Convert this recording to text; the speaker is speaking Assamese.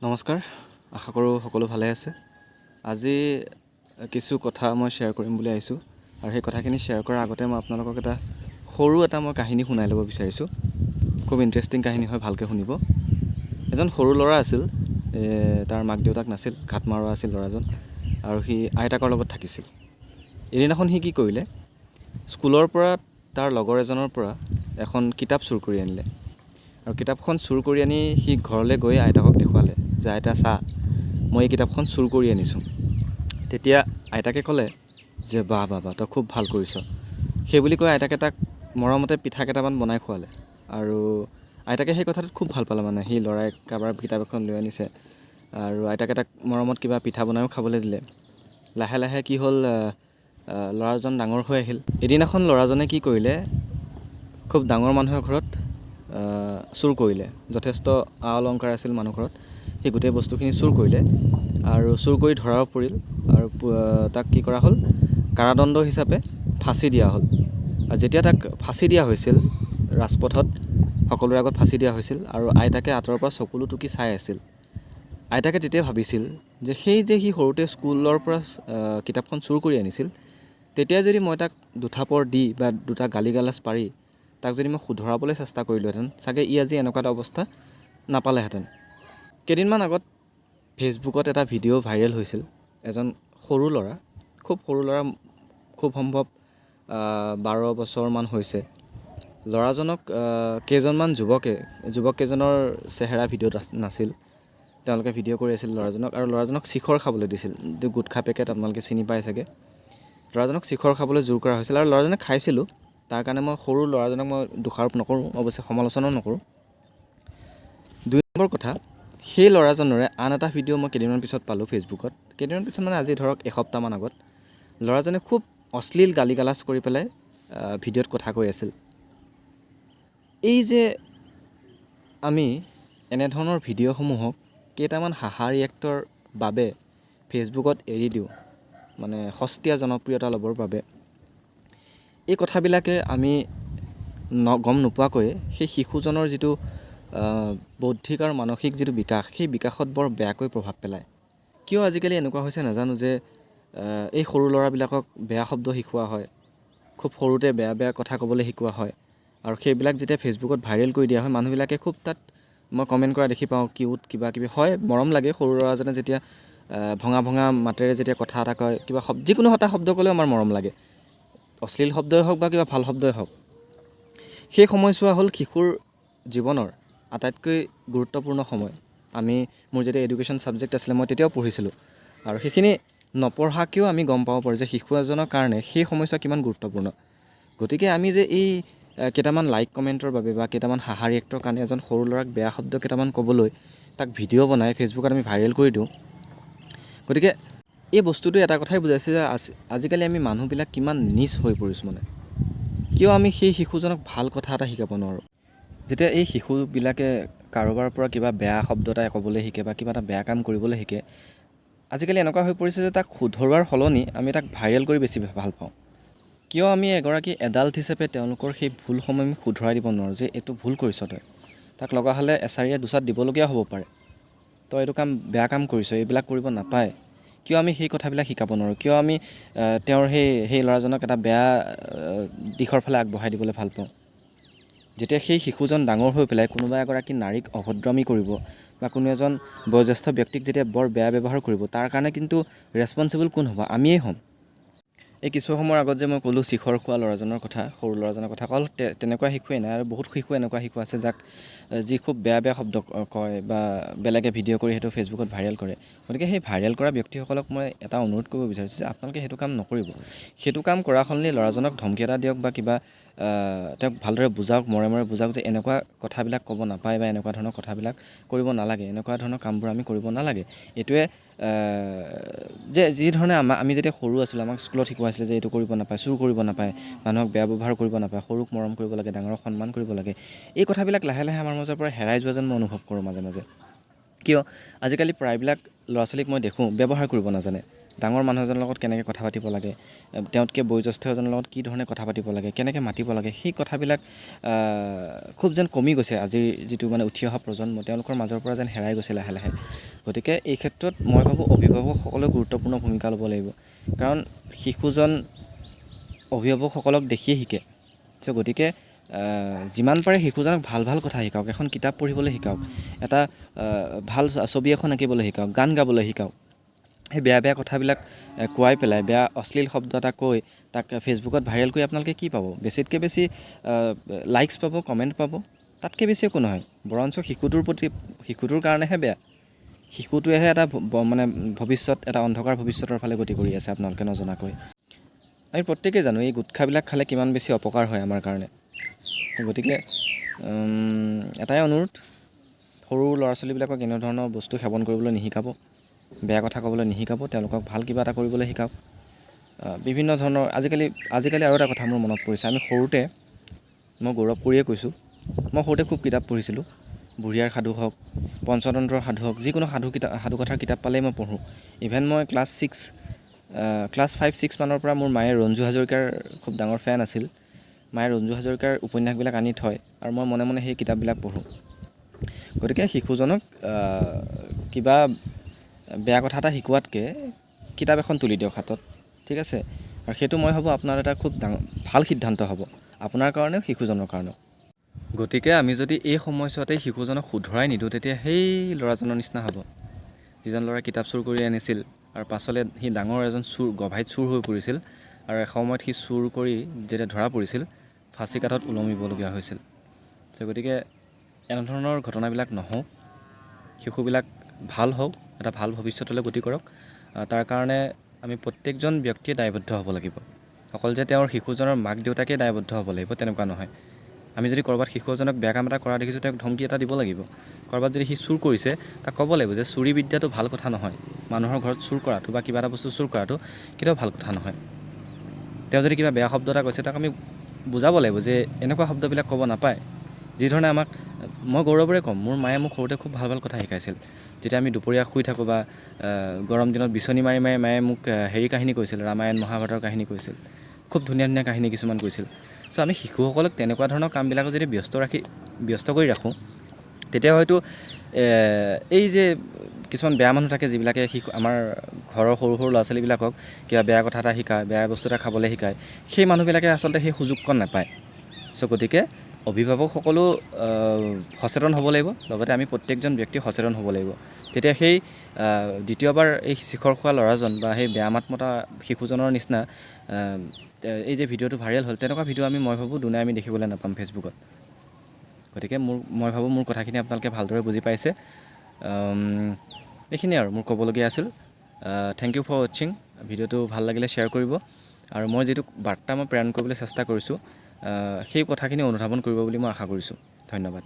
নমস্কাৰ, আশা কৰোঁ সকলো ভালে আছে। আজি কিছু কথা মই শ্বেয়াৰ কৰিম বুলি আহিছোঁ আৰু সেই কথাখিনি শ্বেয়াৰ কৰাৰ আগতে মই আপোনালোকক এটা সৰু এটা মই কাহিনী শুনাই ল'ব বিচাৰিছোঁ। খুব ইণ্টাৰেষ্টিং কাহিনী হয়, ভালকৈ শুনিব। এজন সৰু ল'ৰা আছিল, তাৰ মাক দেউতাক নাছিল, ঘাট মাৰোৱা আছিল ল'ৰাজন আৰু সি আইতাকৰ লগত থাকিছিল। এদিনাখন সি কি কৰিলে, স্কুলৰ পৰা তাৰ লগৰ এজনৰ পৰা এখন কিতাপ চুৰ কৰি আনিলে আৰু কিতাপখন চুৰ কৰি আনি সি ঘৰলৈ গৈ আইতাকক দেখুৱালে যে আইতা চা, মই এই কিতাপখন চুৰ কৰি আনিছোঁ। তেতিয়া আইতাকে ক'লে যে বাহ বাহ বাহ, তই খুব ভাল কৰিছ। সেই বুলি কৈ আইতাকে তাক মৰমতে পিঠা কেইটামান বনাই খোৱালে আৰু আইতাকে সেই কথাটোত খুব ভাল পালে। মানে সি ল'ৰাই কাৰোবাৰ কিতাপ এখন লৈ আনিছে আৰু আইতাকে তাক মৰমত কিবা পিঠা বনায়ো খাবলৈ দিলে। লাহে লাহে কি হ'ল, ল'ৰাজন ডাঙৰ হৈ আহিল। এদিনাখন ল'ৰাজনে কি কৰিলে, খুব ডাঙৰ মানুহৰ ঘৰত চুৰ কৰিলে। যথেষ্ট আ অলংকাৰ আছিল মানুহ ঘৰত, সেই গোটেই বস্তুখিনি চুৰ কৰিলে আৰু চুৰ কৰি ধৰাও পৰিল আৰু তাক কি কৰা হ'ল, কাৰাদণ্ড হিচাপে ফাঁচি দিয়া হ'ল। আৰু যেতিয়া তাক ফাঁচি দিয়া হৈছিল, ৰাজপথত সকলোৰে আগত ফাঁচি দিয়া হৈছিল আৰু আইতাকে আঁতৰৰ পৰা চকুলো টুকি চাই আছিল। আইতাকে তেতিয়া ভাবিছিল যে সেই যে সি সৰুতে স্কুলৰ পৰা কিতাপখন চুৰ কৰি আনিছিল, তেতিয়া যদি মই তাক দুথাপৰ দি বা দুটা গালি গালাজ পাৰি তাক যদি মই শুধৰাবলৈ চেষ্টা কৰিলোহেঁতেন, চাগে ই আজি এনেকুৱা এটা অৱস্থা নাপালেহেঁতেন। কেইদিনমান আগত ফেচবুকত এটা ভিডিঅ' ভাইৰেল হৈছিল। এজন সৰু ল'ৰা, খুব সৰু ল'ৰা, খুব সম্ভৱ 12 বছৰমান হৈছে ল'ৰাজনক, কেইজনমান যুৱকে, যুৱককেইজনৰ চেহেৰা ভিডিঅ'ত নাছিল, তেওঁলোকে ভিডিঅ' কৰি আছিল ল'ৰাজনক আৰু ল'ৰাজনক চিখৰ খাবলৈ দিছিল। যিটো গুটখা পেকেট আপোনালোকে চিনি পায় চাগে। ল'ৰাজনক চিখৰ খাবলৈ জোৰ কৰা হৈছিল আৰু ল'ৰাজনে খাইছিলো। তাৰ কাৰণে মই সৰু ল'ৰাজনক মই দোষাৰোপ নকৰোঁ, অৱশ্যে সমালোচনাও নকৰোঁ। 2 নম্বৰ কথা, সেই ল'ৰাজনৰে আন এটা ভিডিঅ' মই কেইদিনমান পিছত পালোঁ ফেচবুকত। কেইদিনমান পিছত মানে আজি ধৰক এসপ্তাহমান আগত, ল'ৰাজনে খুব অশ্লীল গালি গালাজ কৰি পেলাই ভিডিঅ'ত কথা কৈ আছিল। এই যে আমি এনেধৰণৰ ভিডিঅ'সমূহক কেইটামান হাঁহা ৰিয়েক্টৰ বাবে ফেচবুকত এৰি দিওঁ, মানে সস্তীয়া জনপ্ৰিয়তা ল'বৰ বাবে, এই কথাবিলাকে আমি গম নোপোৱাকৈয়ে সেই শিশুজনৰ যিটো বৌদ্ধিক আৰু মানসিক যিটো বিকাশ, সেই বিকাশত বৰ বেয়াকৈ প্ৰভাৱ পেলায়। কিয় আজিকালি এনেকুৱা হৈছে নাজানো যে এই সৰু ল'ৰাবিলাকক বেয়া শব্দ শিকোৱা হয়, খুব সৰুতে বেয়া বেয়া কথা ক'বলৈ শিকোৱা হয় আৰু সেইবিলাক যেতিয়া ফেচবুকত ভাইৰেল কৰি দিয়া হয়, মানুহবিলাকে খুব তাত মই কমেণ্ট কৰা দেখি পাওঁ, কিউট কিবা কিবি হয়, মৰম লাগে। সৰু ল'ৰাজনে যেতিয়া ভঙা ভঙা মাতেৰে যেতিয়া কথা এটা কয়, কিবা যিকোনো এটা শব্দ ক'লেও আমাৰ মৰম লাগে, অশ্লীল শব্দই হওক বা কিবা ভাল শব্দই হওক। সেই সময়ছোৱা হ'ল শিশুৰ জীৱনৰ আটাইতকৈ গুৰুত্বপূৰ্ণ সময়। মোৰ যেতিয়া এডুকেশ্যন ছাবজেক্ট আছিলে, মই তেতিয়াও পঢ়িছিলোঁ আৰু সেইখিনি নপঢ়াকৈও আমি গম পাব পাৰোঁ যে শিশু এজনৰ কাৰণে সেই সময়ছোৱা কিমান গুৰুত্বপূৰ্ণ। গতিকে আমি যে এই কেইটামান লাইক কমেণ্টৰ বাবে বা কেইটামান হাঁহা ৰিয়েক্টৰ কাৰণে এজন সৰু ল'ৰাক বেয়া শব্দ কেইটামান ক'বলৈ তাক ভিডিঅ' বনাই ফেচবুকত আমি ভাইৰেল কৰি দিওঁ, গতিকে এই বস্তুটোৱে এটা কথাই বুজাইছে যে আজিকালি আমি মানুহবিলাক কিমান নীচ হৈ পৰিছোঁ। মানে কিয় আমি সেই শিশুজনক ভাল কথা এটা শিকাব নোৱাৰোঁ? যেতিয়া এই শিশুবিলাকে কাৰোবাৰ পৰা কিবা বেয়া শব্দ এটা ক'বলৈ শিকে বা কিবা এটা বেয়া কাম কৰিবলৈ শিকে, আজিকালি এনেকুৱা হৈ পৰিছে যে তাক শুধৰোৱাৰ সলনি আমি তাক ভাইৰেল কৰি বেছি ভাল পাওঁ। কিয় আমি এগৰাকী এডাল্ট হিচাপে তেওঁলোকৰ সেই ভুলসমূহ আমি শুধৰাই দিব নোৱাৰোঁ যে এইটো ভুল কৰিছ তই, তাক লগা হ'লে এচাৰিৰে দুচাট দিবলগীয়া হ'ব পাৰে, তই এইটো কাম বেয়া কাম কৰিছ, এইবিলাক কৰিব নাপায়। কিয় আমি সেই কথাবিলাক শিকাব নোৱাৰোঁ? কিয় আমি তেওঁৰ সেই ল'ৰাজনক এটা বেয়া দিশৰ ফালে আগবঢ়াই দিবলৈ ভাল পাওঁ? যেতিয়া সেই শিশুজন ডাঙৰ হৈ পেলাই কোনোবা এগৰাকী নাৰীক অভদ্ৰামি কৰিব বা কোনো এজন বয়োজ্যেষ্ঠ ব্যক্তিক যেতিয়া বৰ বেয়া ব্যৱহাৰ কৰিব, তাৰ কাৰণে কিন্তু ৰেচপনচিবল কোন হ'ব? আমিয়েই হ'ম। এই কিছু সময়ৰ আগত যে মই ক'লোঁ চিখৰ খোৱা ল'ৰাজনৰ কথা, সৰু ল'ৰাজনৰ কথা, অকল তেনেকুৱা শিশুৱেই নাই আৰু বহুত শিশু এনেকুৱা শিশু আছে যাক যি খুব বেয়া বেয়া শব্দ কয় বা বেলেগে ভিডিঅ' কৰি সেইটো ফেচবুকত ভাইৰেল কৰে। গতিকে সেই ভাইৰেল কৰা ব্যক্তিসকলক মই এটা অনুৰোধ কৰিব বিচাৰিছোঁ যে আপোনালোকে সেইটো কাম নকৰিব। সেইটো কাম কৰাৰ সলনি ল'ৰাজনক ধমকি এটা দিয়ক বা কিবা তেওঁক ভালদৰে বুজাওক, মৰমেৰে বুজাওক যে এনেকুৱা কথাবিলাক ক'ব নাপায় বা এনেকুৱা ধৰণৰ কথাবিলাক কৰিব নালাগে, এনেকুৱা ধৰণৰ কামবোৰ আমি কৰিব নালাগে। এইটোৱে যে যিধৰণে আমি যেতিয়া সৰু আছিলোঁ, আমাক স্কুলত শিকোৱাইছিলে যে এইটো কৰিব নাপায়, চুৰ কৰিব নাপায়, মানুহক বেয়া ব্যৱহাৰ কৰিব নাপায়, সৰুক মৰম কৰিব লাগে, ডাঙৰক সন্মান কৰিব লাগে, এই কথাবিলাক লাহে লাহে আমাৰ মাজৰ পৰা হেৰাই যোৱা যেন মই অনুভৱ কৰোঁ মাজে মাজে। কিয় আজিকালি প্ৰায়বিলাক ল'ৰা ছোৱালীক মই দেখোঁ ব্যৱহাৰ কৰিব নাজানে। ডাঙৰ মানুহ এজনৰ লগত কেনেকৈ কথা পাতিব লাগে, তেওঁতকৈ বয়োজ্যেষ্ঠ এজনৰ লগত কি ধৰণে কথা পাতিব লাগে, কেনেকৈ মাতিব লাগে, সেই কথাবিলাক খুব যেন কমি গৈছে আজিৰ যিটো মানে উঠি অহা প্ৰজন্ম, তেওঁলোকৰ মাজৰ পৰা যেন হেৰাই গৈছে লাহে লাহে। গতিকে এই ক্ষেত্ৰত মই ভাবোঁ অভিভাৱকসকলেও গুৰুত্বপূৰ্ণ ভূমিকা ল'ব লাগিব, কাৰণ শিশুজন অভিভাৱকসকলক দেখিয়ে শিকে। চ' গতিকে যিমান পাৰে শিশুজনক ভাল ভাল কথা শিকাওক, এখন কিতাপ পঢ়িবলৈ শিকাওক, এটা ভাল ছবি এখন আঁকিবলৈ শিকাওক, গান গাবলৈ শিকাওক। সেই বেয়া বেয়া কথাবিলাক কোৱাই পেলাই, বেয়া অশ্লীল শব্দ এটা কৈ তাক ফেচবুকত ভাইৰেল কৰি আপোনালোকে কি পাব? বেছিতকৈ বেছি লাইকছ পাব, কমেণ্ট পাব, তাতকৈ বেছি একো নহয়। বৰঞ্চ শিশুটোৰ প্ৰতি, শিশুটোৰ কাৰণেহে বেয়া, শিশুটোৱেহে এটা মানে ভৱিষ্যত, এটা অন্ধকাৰ ভৱিষ্যতৰ ফালে গতি কৰি আছে আপোনালোকে নজনাকৈ। আমি প্ৰত্যেকেই জানো এই গুটখাবিলাক খালে কিমান বেছি অপকাৰ হয় আমাৰ কাৰণে। গতিকে এটাই অনুৰোধ, সৰু ল'ৰা ছোৱালীবিলাকক এনেধৰণৰ বস্তু সেৱন কৰিবলৈ নিশিকাব, বেয়া কথা ক'বলৈ নিশিকাব, তেওঁলোকক ভাল কিবা এটা কৰিবলৈ শিকাওক। বিভিন্ন ধৰণৰ আজিকালি আৰু এটা কথা মোৰ মনত পৰিছে, আমি সৰুতে, মই গৌৰৱ কৰিয়ে কৈছোঁ, মই সৰুতে খুব কিতাপ পঢ়িছিলোঁ, বুঢ়ীয়াৰ সাধু হওক, পঞ্চতন্ত্ৰৰ সাধু হওক, যিকোনো সাধু কিতাপ, সাধুকথাৰ কিতাপ পালেই মই পঢ়োঁ। ইভেন মই ক্লাছ ফাইভ ছিক্স মানৰ পৰা মোৰ মায়ে ৰঞ্জু হাজৰিকাৰ খুব ডাঙৰ ফেন আছিল, মায়ে ৰঞ্জু হাজৰিকাৰ উপন্যাসবিলাক আনি থয় আৰু মই মনে মনে সেই কিতাপবিলাক পঢ়োঁ। গতিকে শিশুজনক কিবা বেয়া কথা এটা শিকোৱাতকৈ কিতাপ এখন তুলি দিয়ক হাতত, ঠিক আছে? আৰু সেইটো মই ভাবোঁ আপোনাৰ এটা খুব ডাঙৰ ভাল সিদ্ধান্ত হ'ব, আপোনাৰ কাৰণেও শিশুজনৰ কাৰণেও। গতিকে আমি যদি এই সময়ছোৱাতেই শিশুজনক শুধৰাই নিদিওঁ, তেতিয়া সেই ল'ৰাজনৰ নিচিনা হ'ব, যিজন ল'ৰাই কিতাপ চুৰ কৰি আনিছিল আৰু পাছলৈ সি ডাঙৰ এজন চোৰ, গভাইত চোৰ হৈ পৰিছিল আৰু এসময়ত সি চুৰ কৰি যেতিয়া ধৰা পৰিছিল, ফাঁচি কাঠত ওলমিবলগীয়া হৈছিল। গতিকে এনেধৰণৰ ঘটনাবিলাক নহওক, শিশুবিলাক ভাল হওক, এটা ভাল ভৱিষ্যতলৈ গতি কৰক, তাৰ কাৰণে আমি প্ৰত্যেকজন ব্যক্তিয়ে দায়বদ্ধ হ'ব লাগিব। অকল যে তেওঁৰ শিশুজনৰ মাক দেউতাকেই দায়বদ্ধ হ'ব লাগিব তেনেকুৱা নহয়। আমি যদি ক'ৰবাত শিশু এজনক বেয়া কাম এটা কৰা দেখিছোঁ, তেওঁক ধমকি এটা দিব লাগিব। ক'ৰবাত যদি সি চুৰ কৰিছে, তাক ক'ব লাগিব যে চুৰি বিদ্যাটো ভাল কথা নহয়, মানুহৰ ঘৰত চুৰ কৰাটো বা কিবা এটা বস্তু চুৰ কৰাটো কেতিয়াও ভাল কথা নহয়। তেওঁ যদি কিবা বেয়া শব্দ এটা কৈছে, তাক আমি বুজাব লাগিব যে এনেকুৱা শব্দবিলাক ক'ব নাপায়। যিধৰণে আমাক, মই গৌৰৱেৰে ক'ম, মোৰ মায়ে মোক সৰুতে খুব ভাল ভাল কথা শিকাইছিল। যেতিয়া আমি দুপৰীয়া শুই থাকোঁ বা গৰম দিনত বিচনী মাৰি মাৰি মায়ে মোক হেৰি কাহিনী কৈছিল, ৰামায়ণ মহাভাৰতৰ কাহিনী কৈছিল, খুব ধুনীয়া ধুনীয়া কাহিনী কিছুমান কৈছিল। চ' আমি শিশুসকলক তেনেকুৱা ধৰণৰ কামবিলাকত যদি ব্যস্ত কৰি ৰাখোঁ, তেতিয়া হয়তো এই যে কিছুমান বেয়া মানুহ থাকে, যিবিলাকে শিশু, আমাৰ ঘৰৰ সৰু সৰু ল'ৰা ছোৱালীবিলাকক কিবা বেয়া কথা এটা শিকায়, বেয়া বস্তু এটা খাবলৈ শিকায়, সেই মানুহবিলাকে আচলতে সেই সুযোগকণ নাপায়। চ' গতিকে অভিভাৱকসকলো সচেতন হ'ব লাগিব, লগতে আমি প্ৰত্যেকজন ব্যক্তি সচেতন হ'ব লাগিব। তেতিয়া সেই দ্বিতীয়বাৰ এই শিখৰ খোৱা ল'ৰাজন বা সেই বেয়া মাত মতা শিশুজনৰ নিচিনা এই যে ভিডিঅ'টো ভাইৰেল হ'ল, তেনেকুৱা ভিডিঅ' আমি, মই ভাবোঁ দুনাই আমি দেখিবলৈ নাপাম ফেচবুকত। গতিকে মই ভাবোঁ মোৰ কথাখিনি আপোনালোকে ভালদৰে বুজি পাইছে। এইখিনিয়ে আৰু মোৰ ক'বলগীয়া আছিল। Thank U for ৱাটছিং। ভিডিঅ'টো ভাল লাগিলে শ্বেয়াৰ কৰিব আৰু মই যিটো বাৰ্তা মই প্ৰেৰণ কৰিবলৈ চেষ্টা কৰিছোঁ, সেই কথাখিনি অনুধাৱন কৰিব বুলি মই আশা কৰিছোঁ। ধন্যবাদ।